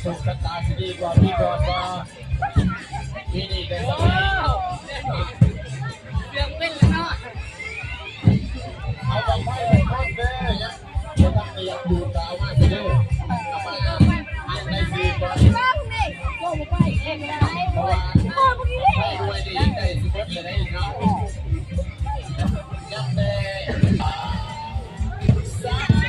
ໂຊກຊະຕາຊິດີກວ່າປີກ່ອນບໍ່? ປີນີ້ໄດ້ສຳເລັດ. ເລື່ອງເປັນແລ້ວເນາະ. ເອົາບັ້ງໄຟໃຫ້ຄົນເດີ ຍັງບໍ່ທັນໄດ້ຢາກດູດກະເອົາມາຊິເດີ. ເອົາມາໃຫ້ໄດ້ສີ່ກ່ອນ ເພາະວ່າໄຟດ້ວຍນີ້ໄດ້ຊິເບິດແລ້ວເນາະ. ຍັງແຕ່ສາມໃບ.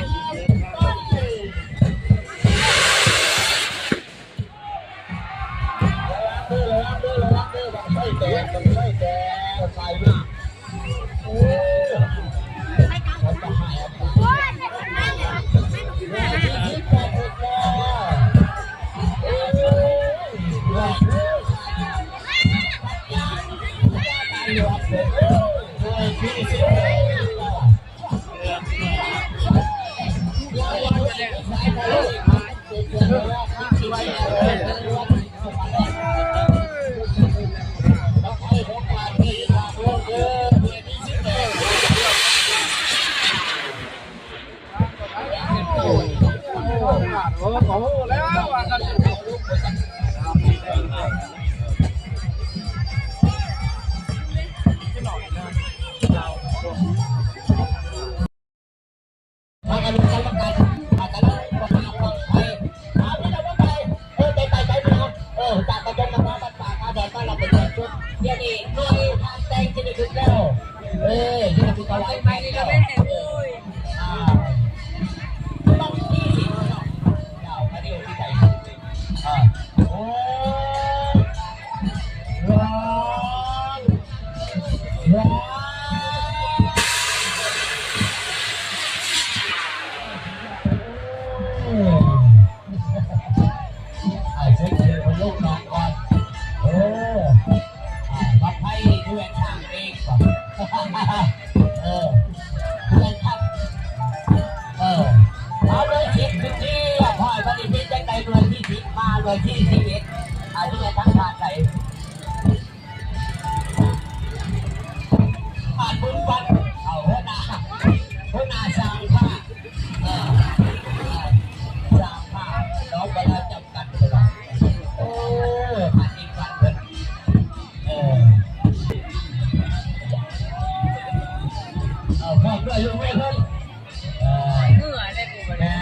ທາງອະນຸກຳມະການ ອາ ກຳລັງຫາບັ້ງໄຟ ຫາເວລາບັ້ງໄຟ ເອີ ໄປ ໄປ ໄປ ເອີ ຈາກກະທົງນະຄອນ ວັດປ່າ ກາແດດ ມາ ລະເປັນຈຸດ ດຽວນີ້ ໜ່ວຍງານແຕ່ງຊິໄດ້ຂຶ້ນແລ້ວ ເອີ ຊິໄດ້ຂຶ້ນຖວາຍໄຟແລ້ວ ເອີ ອ່າ ບັ້ງທີ່ສິບເນາະ ເຈົ້າ ມາເດີ ທີ່ໃດ ອ່າ ໂອ້ ວ້າວ ວ້າວ ໂອ້ ອ່າ ເຊີນ ເຊີນເພິ່ນລົງໜອງກ່ອນ ເອີ ອ່າ ບັ້ງໄຟຢູ່ແວ່ນຊ້າງເອງ ເອີ ເພື່ອນຄັບ ເອີ ເອົາໜ່ວຍສິບຂຶ້ນທີ່ຮຽບຮ້ອຍ ບັດນີ້ເປັນຈັ່ງໃດ ໜ່ວຍທີສິບ ມາໜ່ວຍທີສິບເອັດ ອາ ເປັນທາງການໃດ ອາ ບຸນວັນ ເອົາ ຫົວໜ້າ ຫົວໜ້າຊ່າງພາບ ເອີ ຊ່າງພາບ ເນາະ ບໍ່ໄດ້ຈຳກັດເພິ່ນ ໂອ້ ພາດອີກວັນເພິ່ນ ເອີ ເອົາ ພ້ອມດ້ວຍລູກເມຍເພິ່ນ ເອີ ເໝືອເດ້ ແມ່